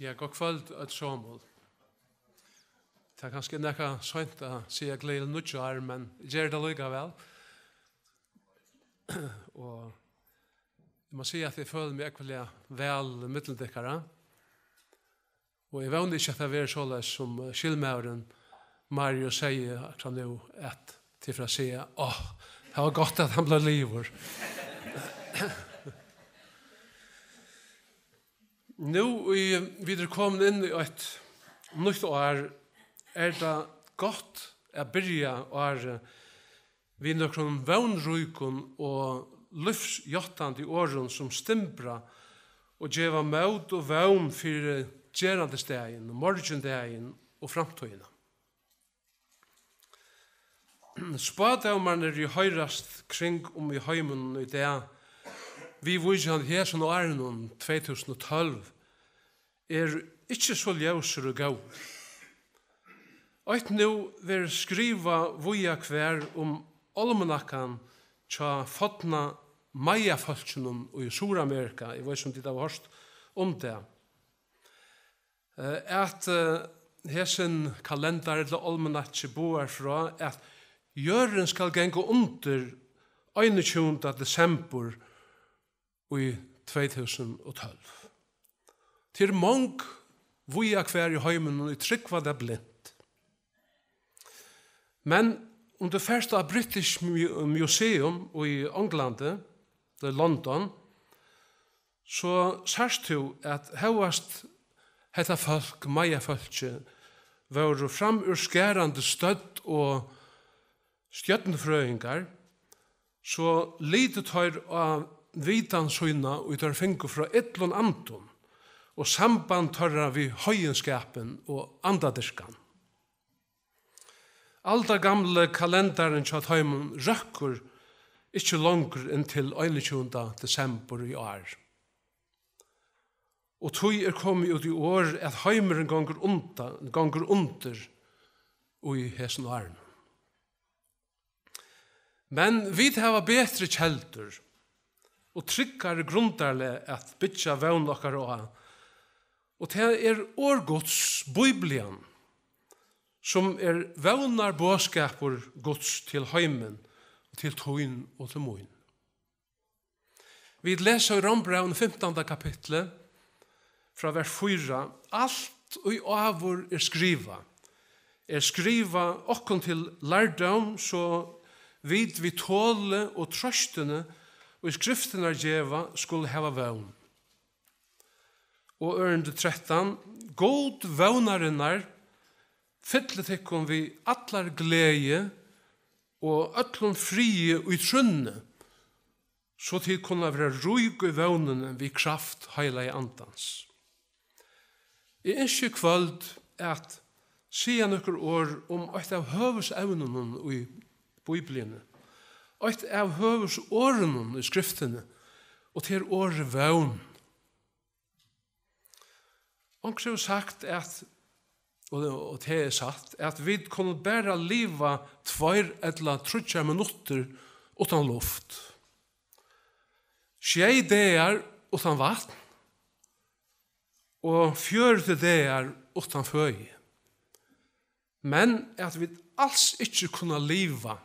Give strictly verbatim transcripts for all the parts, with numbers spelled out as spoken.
Ja, gott kvøld, øll somul. Tað er kanska nakað seint at siga gleðiligt nýggjár, men eg geri tað líkavæl. Og eg má siga, at eg føli meg ógvuliga væl millum tykkara. Og eg vóni ikki, at tað verður soleiðis, sum, eh, skilmaðurin Mario segði akkurát nú, at tit fara at siga: "Áh, tað var gott, at hann bleiv liðugur." Nú ið vit eru komin inn í eitt nýtt ár, er tað gott at byrja árið við nøkrum vónríkum og lívsjáttandi orðum, sum stimbra og geva mót og vón fyri gerandisdagin, morgindagin og framtíðina. Spádómarnir, ið hoyrast kring um í heiminum í dag, viðvíkjandi hesum árunum tvey túsund og tólv, er ikki so ljósir og góðir. Eitt nú verður skrivað víða hvar um álmanakkan hjá forna Maya-fólkinum í Suðuramerika. Eg veit ikki, um tit hava hoyrt um tað. Eh, at, eh, hesin kalendar ella álmanakki boðar frá, at jørðin skal ganga undir einogtjúgunda desembur í tvey túsund og tólv. Tað eru mong víða hvar í heiminum, ið trúgva tað blint. Men um tú fert á British Mu-, Museum í Onglandi, í London, so sært tú, at hóast hetta fólk, Maya-fólkið, vóru framúrskarandi stødd og stjørnufrøðingar, so litu teir á vitan sína, ið teir fingu frá illum andum, og samband teirra við heiðinskapin og andadyrkan. Aldargamli kalendarin hjá teimum røkkur ikki longur enn til einogtjúgunda desembur í ár. Og tí er komið út í orð, at heimurin gongur undan, gongur undir í hesum árinum. Men vit hava betri keldur og tryggari grundarlag at byggja vón okkara á. Og tað er orð Guds, Biblian, sum er vónarboðskapur Guds til heimin, og til tín og til mín. Vit lesa í Rómbrævinum fimtanda kapitli frá vers fýra: "Alt ið áður er skrivað, er skrivað okkum til lærdóm, so vit við toli og trøstini, ið skriftirnar geva, skulu hava vón." Og ørindi trettan: "Gud vónarinnar fylli tykkum við allari gleði og øllum friði í trúnni, so tit kunna vera rík í vónini við kraft Heilaga Andans." Eg ynski í kvøld at siga nøkur orð um eitt av høvuðsevnunum í Bibliuni, eitt av høvuðsorðunum í Skriftini, og tað er orðið vón. Onkur hevur sagt, at, og, og tað er satt, at vit kunnu bara liva tveir ella tríggjar minuttir uttan luft. Sjey dagar uttan vatn og fjøruti dagar uttan føði. Men at vit als ikki kunna liva,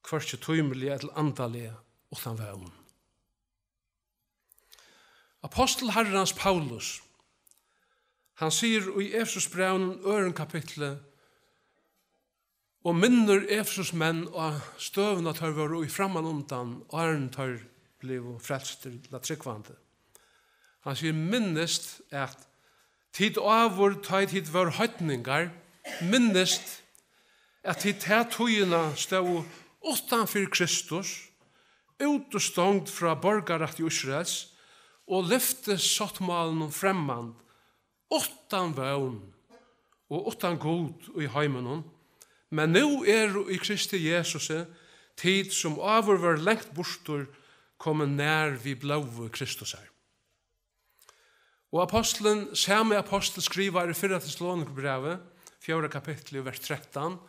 hvørki tímiliga ella andaliga, uttan vón. Apostul Harrans Paulus, hann sigur í Efesusbrævinum, øðrum kapitli, og minnir Efesusmenn á støðuna, teir vóru í frammanundan, áðrenn teir blivu frelstir, ella trúgvandi. Hann sigur: "Minnist, at tit áður, tá ið tit vóru heidningar, minnist, at tit ta tíðina stóðu uttan fyri Kristus, útistongd frá borgararætti Ísraels og lyftissáttmálanum fremmand, uttan vón og uttan Gud í heiminum, men nú eru í Kristi Jesusi tit, sum áður vóru langt burtur, komin nær við blóði Kristusar." Og apostlen, sami apostel, skrivar í fyrra Tessalonikabrævi, fjórða kapitli, vers trettan: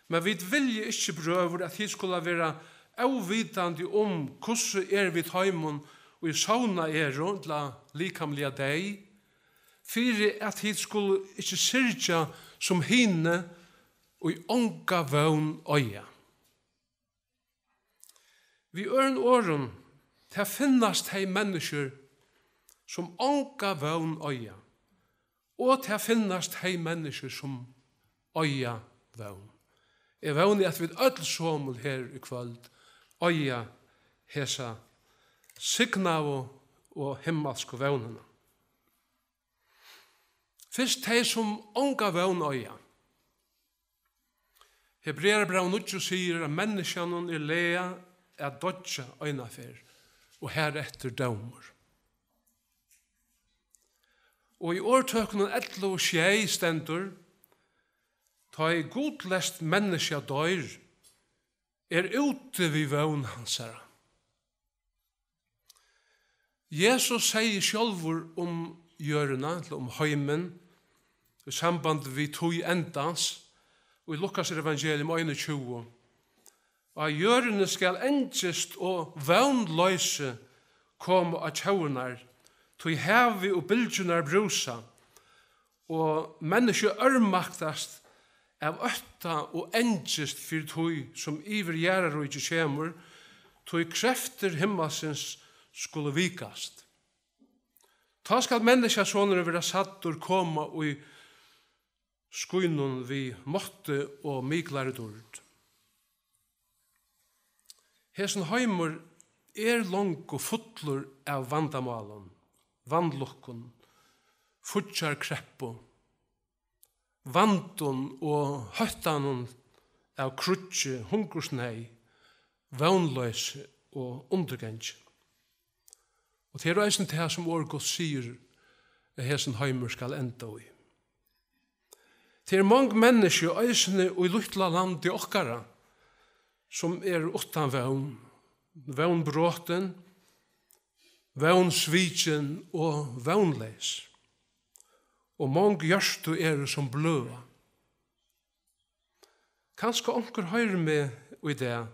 "Men vit vilja ikki, brøður, at tit skulu vera óvitandi um, hvussu er við teimum, ið sovnað eru, ella likamliga deyð, fyri at tit skulu ikki syrgja sum hini, ið onga vón eiga. Við øðrum orðum, tað finnast tey menniskjur, sum onga vón eiga, og tað finnast tey menniskjur, sum eiga vón. Eg vóni, at vit øll somul her í kvøld eiga hesa signaðu og himmalsku vónina. Fyrst tey, sum onga vón eiga. Hebrearabræv níggju sigur, at menniskjanum er lagað at doyggja einaferð, og hareftir dómur. Og í Orðtøkunum ellivu sjey stendur: Tá ið gudleyst menniskja doyr, er úti við vón hansara. Jesus segði sjálvur um jørðina, ella um heimin, í samband við tíð endans, í Lukas evangelium einogtjúgu: Á jørðini skal angist og vónloysi koma á tjóðirnar, tí havið og bylgjurnar brúsa, og menniskju ørmaktast av ótta og angist fyri tí, sum yvir jarðarríki kemur, tí kreftir himmalsins skulu vikast. Tá skal menniskjasonurin verða sæddur koma í skýnum við mátti og miklari dýrd. Hesin heimur er longu fullur av vandamálum, vanlukkum, fíggjarkreppu, vandum og hóttanum av kríggi, hungursneyð, vónloysi og undirgangi. Og tað er eisini tað, sum orð Guds sigur, at hesin heimur skal enda í. Tað eru mong menniskju, eisini í lítla landi okkara, sum eru uttan vón, vónbrotin, vónsvikin og vónleys. Og mong hjørtu eru, sum bløða. Kanska onkur hoyrir meg í dag,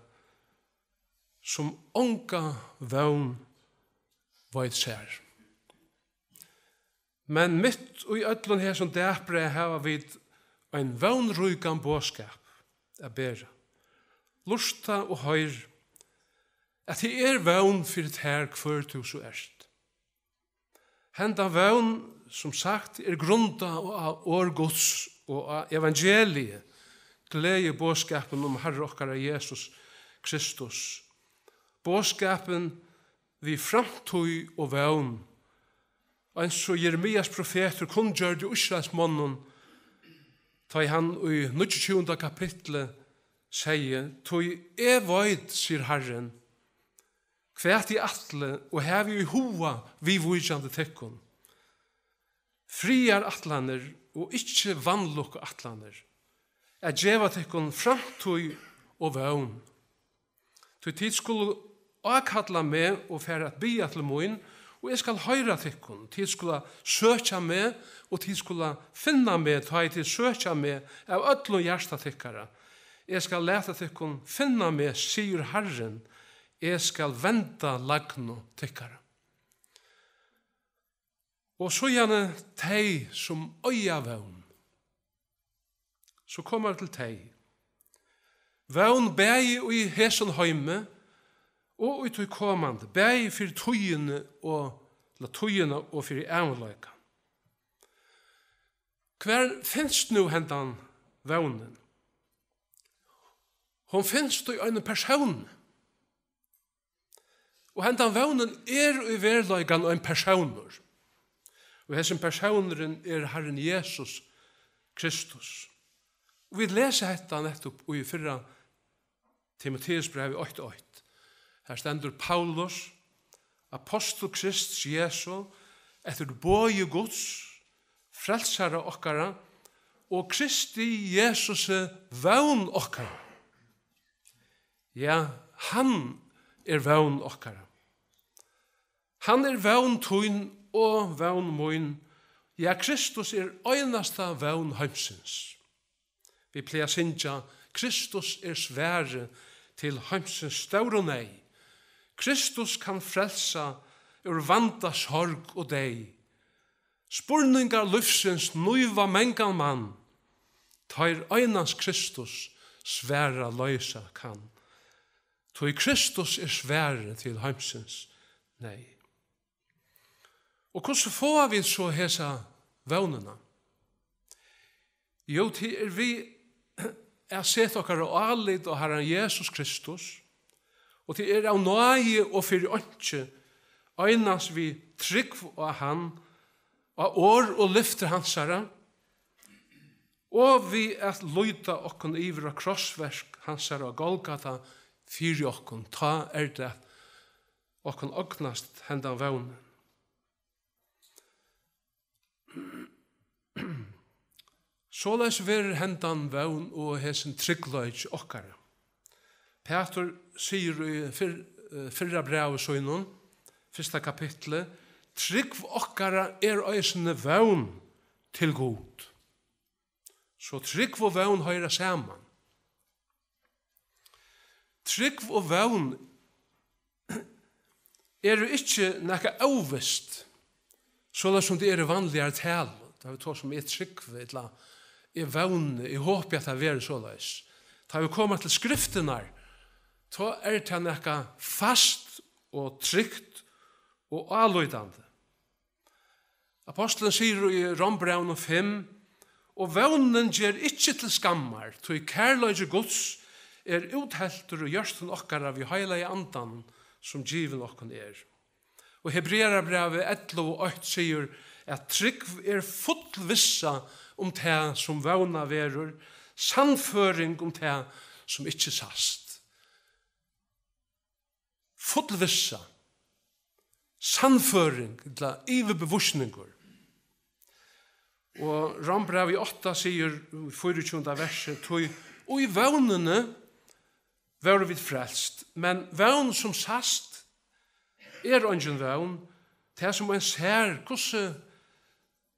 sum onga vón veit sær. Men mitt í øllum hesum dapra hava vit ein vónríkan boðskap at bera. Lurta og hoyr, at tað er vón fyri tær, hvør tú so ert. Henda vón, sum sagt, er grundað á orð Guds og á evangeliið, gleðiboðskapin um Harra okkara Jesus Kristus. Boðskapin við framtíð og vón, eins og Jeremias profetur kunngjørdi Ísraelsmonnum, tá ið hann í níggjuogtjúgunda kapitli segði: Tí eg veit, sigur Harrin, hvat eg ætli og havi í huga viðvíkjandi tykkum, friðarætlanir og ikki vanlukkuætlanir, at geva tykkum framtíð og vón. Tí tit skulu ákalla meg og fara at biðja til mín, og eg skal hoyra tykkum. Tit skulu søkja meg, og tit skulu finna meg, tá ið tit søkja meg av øllum hjarta tykkara. Eg skal lata tykkum finna meg, sigur Harrin. Eg skal venda lagnu tykkara. Og síðani tey, sum eiga vón. So koma vit til tey. Vón bæði í hesum heimi og í tí komandi, bæði fyri tíðini og, ella tíðina og fyri ævinleikan. Hvar finst nú hendan vónin? Hon finst í einum persóni. Og hendan vónin er í veruleikan ein persónur. Og hesin persónurin er Harrin Jesus Kristus. Og vit lesa hetta nettupp í fyrra Timoteusbrævi eitt eitt. Har stendur: Paulus, apostul Krists Jesu, eftir boði Guds, frelsara okkara, og Kristi Jesusi, vón okkara. Ja, hann er vón okkara. Hann er vón tín og vón mín. Ja, Kristus er einasta vón heimsins. Vit plaga at syngja: Kristus er svarið til heimsins stóru neyð. Kristus kann frelsa úr vanda, sorg og deyð. Spurningar lívsins nýva mangan mann, teir einans Kristus svara loysa kann. Tí Kristus er svarið til heimsins neyð. Og hvussu fáa vit so hesa vónina? Jú, tað er við at seta okkara álit á Harran Jesus Kristus, og tað er av náði og fyri einki, einans við trúgv á hann, á orð og lyftir hansara, og við at líta okkum yvir á krossverk hansara á Golgata fyri okkum, tá er tað, at okkum ognast hendan vónin. Soleiðis verður hendan vón og hesin tryggleiki okkara. Pætur sigur í fyrr-, eh, fyrra brævi sínum, fyrsta kapitli: "Trúgv okkara er eisini vón til Gud." So trúgv og vón hoyra saman. Trúgv og vón eru ikki nakað óvist, soleiðis sum tað er í vanligari talu. Tá vit tosa um, "Eg trúgvi", ella, "Eg vóni, eg hopi, at tað verður soleiðis." Tá vit koma til skriftirnar, tá er tað nakað fast og trygt og álítandi. Apostlen sigur í Rómbrævinum fimm: "Og vónin ger ikki til skammar, tí kærleiki Guds er útheltur í hjørtum okkara við heilaga andanum, sum givin okkum er." Og Hebrearabrævið ellivu eitt sigur, at trúgv er full vissa um tað, sum vónað verður, sannføring um tað, sum ikki sæst. Full vissa, sannføring, ella yvirbevísningur. Og Rómbrævið átta sigur í fýraogtjúgunda versi: "Tí í vónini vóru vit frelst, men vón sum sæst er eingin vón. Tað sum ein sær, hvussu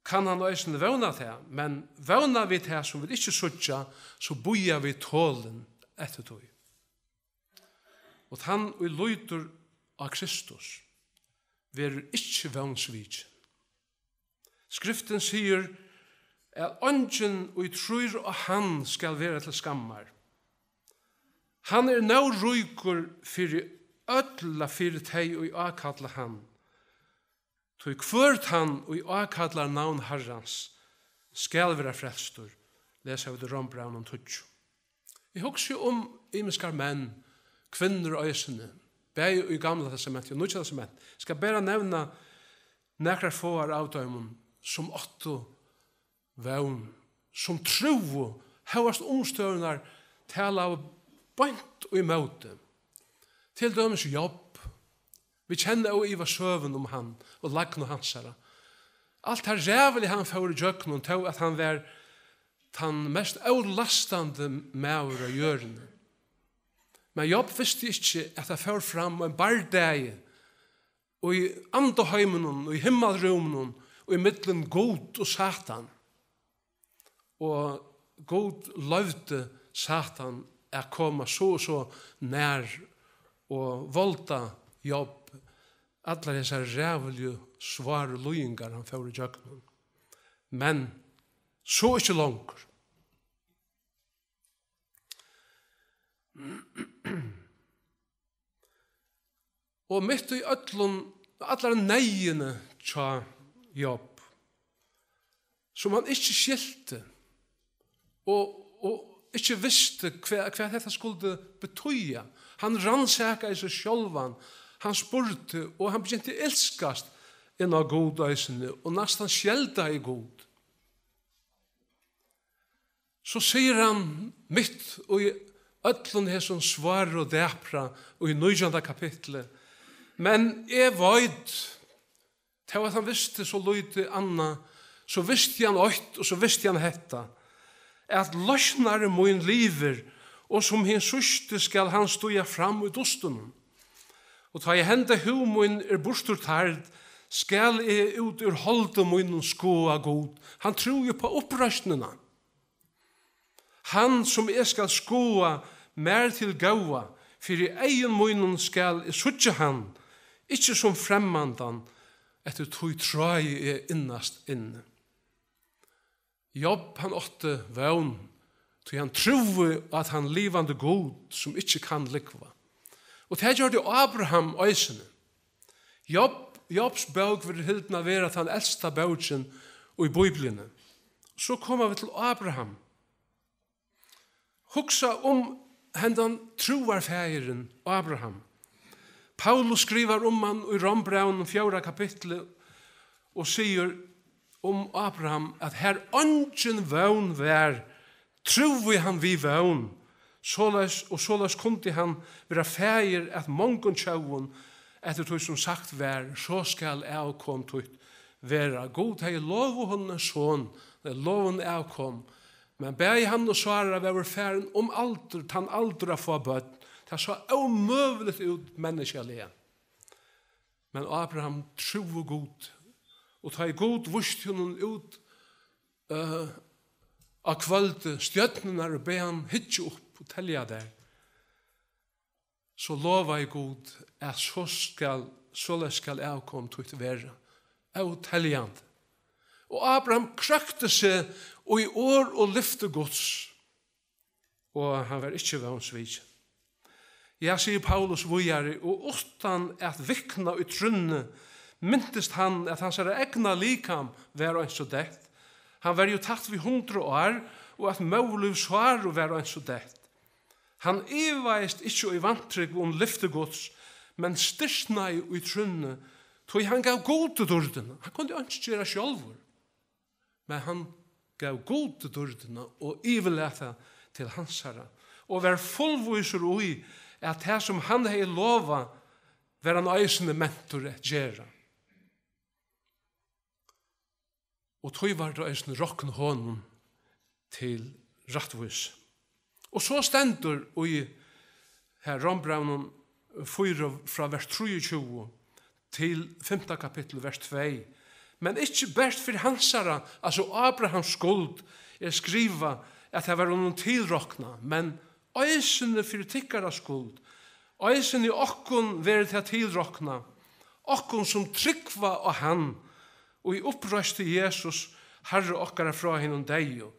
kann hann eisini vóna tað? Men vóna vit tað, sum vit ikki síggja, so bíða vit tolin eftir tí." Og tann, ið lítur á Kristus, verður ikki vónsvikin. Skriftin sigur, at eingin, ið trýr á hann, skal vera til skammar. Hann er nóg ríkur fyri øll, fyri tey, ið ákalla hann. Tí hvør tann, ið ákallar navn Harrans, skal vera frelstur, lesa vit í Rómbrævinum tíggju. Eg hugsi um ymiskar menn, kvinnur eisini, bæði í Gamla Testamenti og Nýggja Testamenti. Eg skal bara nevna nakrar fáar av teimum, sum áttu vón, sum trúðu, hóast umstøðurnar talaðu beint ímóti. Til dømis Job. Vit kenna óivað søguna um hann og lagnu hansara. Alt tað ræðuliga hann fór ígjøgnum, tó at hann var tann mest ólastandi maður á jørðini. Men Job visti ikki, at tað fór fram ein bardagi í andaheiminum, í himmalrúminum, í millum Gud og Satan. Og Gud loyvdi Satan at koma so og so nær og volda Job allar hesar ræðuligu, sváru líðingar, hann fór ígjøgnum. Men so ikki longur. Og mitt í øllum, allari neyðini hjá Job, sum hann ikki skilti, og, og ikki visti, hvat, hvat hetta skuldi betýða. Hann rannsakaði seg sjálvan, hann spurdi, og hann begynti at ilskast inn á Gud eisini, og næstan skeldaði Gud. So sigur hann mitt í øllum hesum sváru og dapra í nítjanda kapitli: "Men eg veit," tó at hann visti so lítið annað, so visti hann eitt, og so visti hann hetta, at loysnari mín livir, og sum hin síðsti skal hann stíga fram í dustinum. Og tá ið henda húð mín er burtur tard, skal eg út úr holdi mínum skoða Gud. Hann trúði upp á uppreisnina. Hann, sum eg skal skoða mær til góða, fyri eygum mínum skal eg síggja hann, ikki sum fremmandan, eftir tí tráði eg innast inni. Job, hann átti vón, tí hann trúði á tann livandi Gud, sum ikki kann lúgva. Og tað gjørdi Abraham eisini. Job, Jobs bók verður hildin at vera tann elsta bókin í Bíbliuni. So koma vit til Abraham. Hugsa um hendan trúarfaðirin Abraham. Paulus skrivar um hann í Rómbrævinum fjórða kapitli og sigur um Abraham, at har eingin vón var, trúði hann við vón, soleiðis, og soleiðis kundi hann vera faðir at mongum tjóðum, eftir tí sum sagt var, so skal avkom títt vera. Gud hevði lovað honum ein son, nei, lovað avkom, men bæði hann og Sára vóru farin um aldur, tann aldur at fáa børn. Tað sá ómøguligt út menniskjaliga. Men Abraham trúði Gud, og tá ið Gud vísti honum út, øh, á kvøldi stjørnurnar og bað hann hyggja upp og telja tær, so lovaði Gud, at so skal, soleiðis skal avkom títt vera, óteljandi. Og Abraham krøkti seg í orð og lyfti Guds, og hann var ikki vónsvikin. Ja, sigur Paulus víðari, og uttan at vikna í trúnni, mintist hann, at hansara egna likam var eins og deytt. Hann var jú tætt við hundrað ár, og at móðurlív Sáru var eins og deytt. Hann ivaðist ikki í vantrúgv um lyfti Guds, men styrknaði í trúnni, tí hann gav Gudi dýrdina. Hann kundi einki gera sjálvur, men hann gav Gudi dýrdina og yvirlæt tað til hansara, og var fullvísur í, at tað, sum hann hevði lovað, var hann eisini mentur at gera. Og tí var tað eisini roknað honum til rættvísi. Og so stendur í her Rómbrævinum fýra frá vers trýogtjúgu til fimta kapittul vers tvey: Men ikki bert fyri hansara, altso Abrahams skuld, er skrivað, at tað var honum tilroknað, men eisini fyri tykkara skuld, eisini okkum verður tað tilroknað, okkum sum trúgva á hann, ið uppreisti Jesus, Harra okkara, frá hinum deyðu,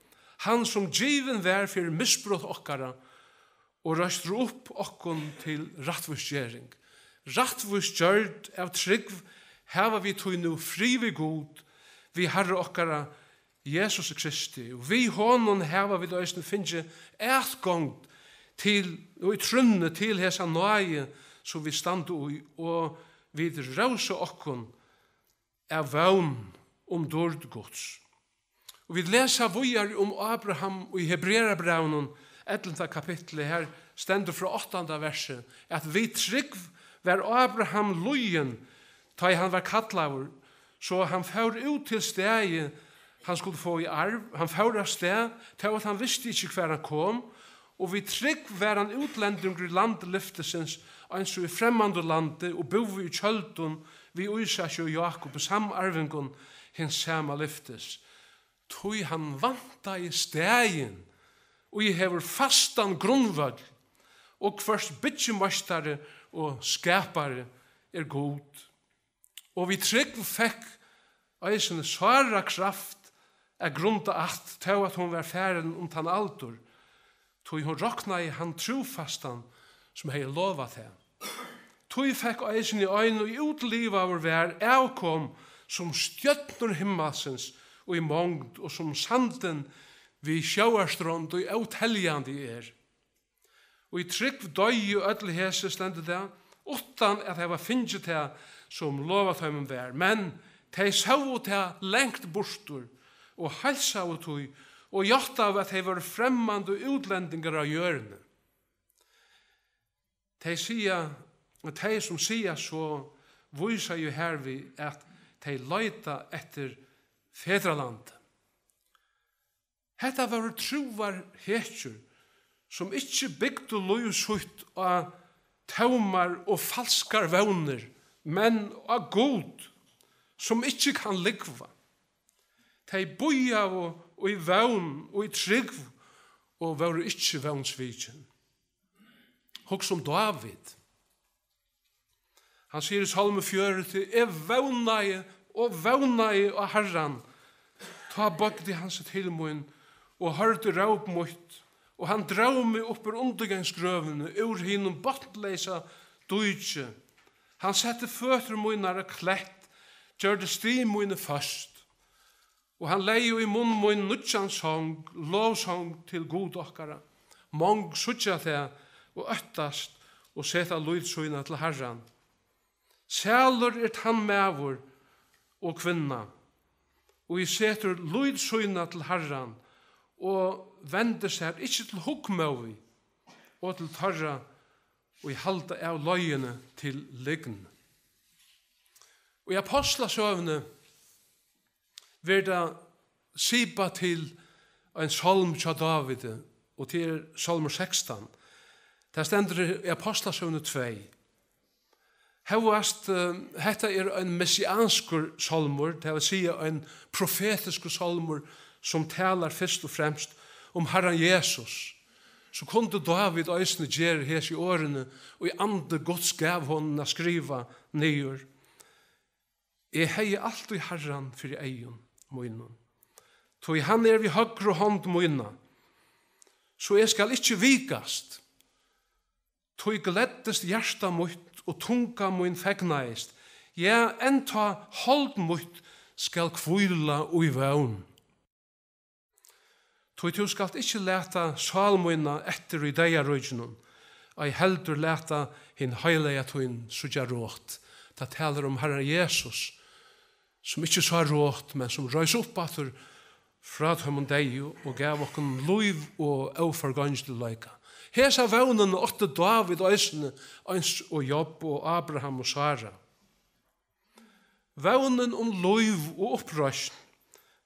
hann sum givin var fyri misbrot okkara og reistur upp okkum til rættvísgering. Rættvísgjørd av trúgv hava vit tí nú frið við Gud, við Harra okkara Jesus Kristi, og við honum hava vit eisini fingið atgongd til, og í trúnni til hesa náði, sum vit standa í, og vit rósa okkum av vón um dýrd Guds. Og vit lesa víðari um Abraham í Hebrearabrævinum, ellivta kapitli, her stendur frá áttanda versi, at við trúgv var Abraham lýðin, tá ið hann var kallaður, so hann fór út til staðið, hann skuldi fáa í arv. Hann fór av stað, tó at hann visti ikki, hvar hann kom, og við trúgv var hann útlendingur í landi lyftisins, eins og í fremmandu landi, og búði í tjøldum við Ísaki og Jákupi, samarvingum hins sama lyftis. Tí hann væntaði staðin, ið hevur fastan grundvøll, og hvørs byggimeistari og skapari er Gud. Og við trúgv fekk eisini Sára kraft at grunda ætt, tó at hon var farin um tann aldur, tí hon roknaði hann trúfastan, sum hevði lovað tað. Tí fekk eisini ein, ið útlivaður var, avkom sum stjørnur himmalsins í mongd, og sum sandin við sjóarstrond, ið óteljandi er. Og í trúgv doyðu øll hesi, stendur tað, uttan at hava fingið tað, sum lovað teimum var. Men tey sóu tað langt burtur, og heilsaðu tí, og játtaðu, at tey vóru fremmandu útlendingar á jørðini. Tey siga, tey, sum siga so, vísa jú hervið, at tey leita eftir fedralandi. Hetta vóru trúarhetjur, sum ikki bygdu lív sítt á tómar og falskar vónir, men á Gud, sum ikki kann lúgva. Tey bíðaðu í vón, í trúgv, og vóru ikki vónsvikin. Hugsa um Dávid. Hann sigur í Sálmi fjøruti: "Eg vónaði og vónaði á Harran. Tá boygdi hann seg til mín og hoyrdi róp mítt, og hann dró meg upp úr undirgangsgrøvini, úr hinum botnleysa díki. Hann setti føtur mínar á klett, gjørdi stig míni føst." Og hann legði í munn mín nýggjan song, lovsong til Gud okkara. Mong síggja tað og óttast og seta lít sína til Harran. Sælur er tann maður og kvinna, og ið setur lít sína til Harran og vendir sær ikki til hugmóði og til teirra, ið halda av leiðini til lygn. Og í Apostlasøguni verður tað sipað til ein sálm hjá Dávidi, og tað er sálmur sekstan. Tað stendur í Apostlasøguni tvey. Hóast, eh, hetta er ein messianskur sálmur, tað vil siga ein profetiskur sálmur, sum talar fyrst og fremst um Harran Jesus, so kundi Dávid eisini gera hesi orðini, ið andi Guds gav honum at skriva niður: "Eg hevði altíð Harran fyri eygum mínum, tí hann er við høgru hond mína, so eg skal ikki vikast. Tí gleddist hjarta mítt og tunga mín fegnaðist, ja, enntá hold mítt skal hvíla í vón. Tí tú skalt ikki lata sál mína eftir í deyðaríkinum, ei heldur lata hin heilaga tín síggja rot." Tað talar um Harran Jesus, sum ikki sá rot, men sum reis upp aftur frá teimum deyðu og gav okkum lív og óforgongiligleika. Hesa vónina átti Dávid eisini, eins og Job og Abraham og Sara. Vónin um lív og uppreisn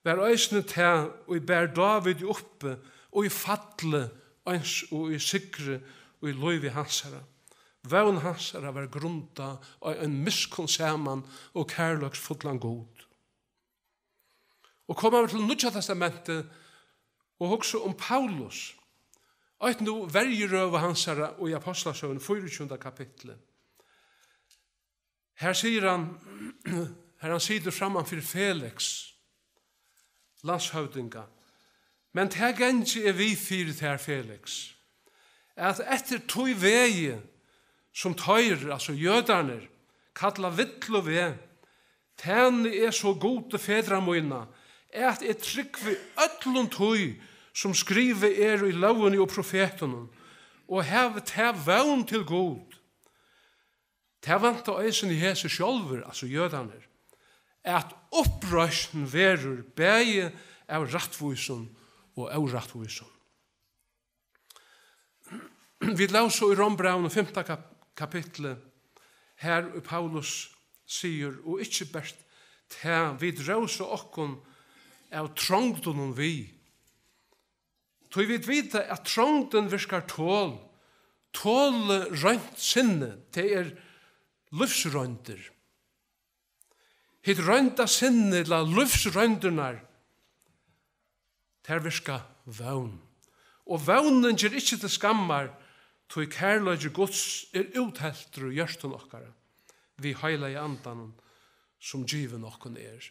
var eisini tað, ið bar Dávid uppi í falli eins og í sigri í lívi hansara. Vón hansara var grundað á ein miskunnsaman og kærleiksfullan Gud. Og koma vit til Nýggja Testamentið og hugsa um Paulus, eitt nú verjurøðu hansara í Apostlasøguni, fýraogtjúgunda kapitli. Her sigur hann, her hann situr framman fyri Felix, landshøvdinga: "Men tað gangi eg við fyri tær, Felix, at eftir tí vegi, sum teir," altso jødarnir, "kalla villuveg, tæni eg so Gudi fedra mína, at eg trúgvi øllum tí, sum skrivað er í lógini og profetunum, og havi ta vón til Gud." Tað vænta eisini hesi sjálvir, altso jødarnir, at uppreisn verður bæði av rættvísum og órættvísum. Vit lósu í Rómbrævinum fimta kap-, kapitli, har ið Paulus sigur: "Og ikki bert tað, vit rósa okkum av trongdunum við." Tí vit vita, at trongdin virkar tol, tolroynt sinni, tað er lívsroyndir. Hitt roynda sinnið, ella lívsroyndirnar, tær virka vón. Og vónin ger ikki til skammar, tí kærleiki Guds er útheltur í hjørtum okkara, við heilaga Andanum, sum givin okkum er.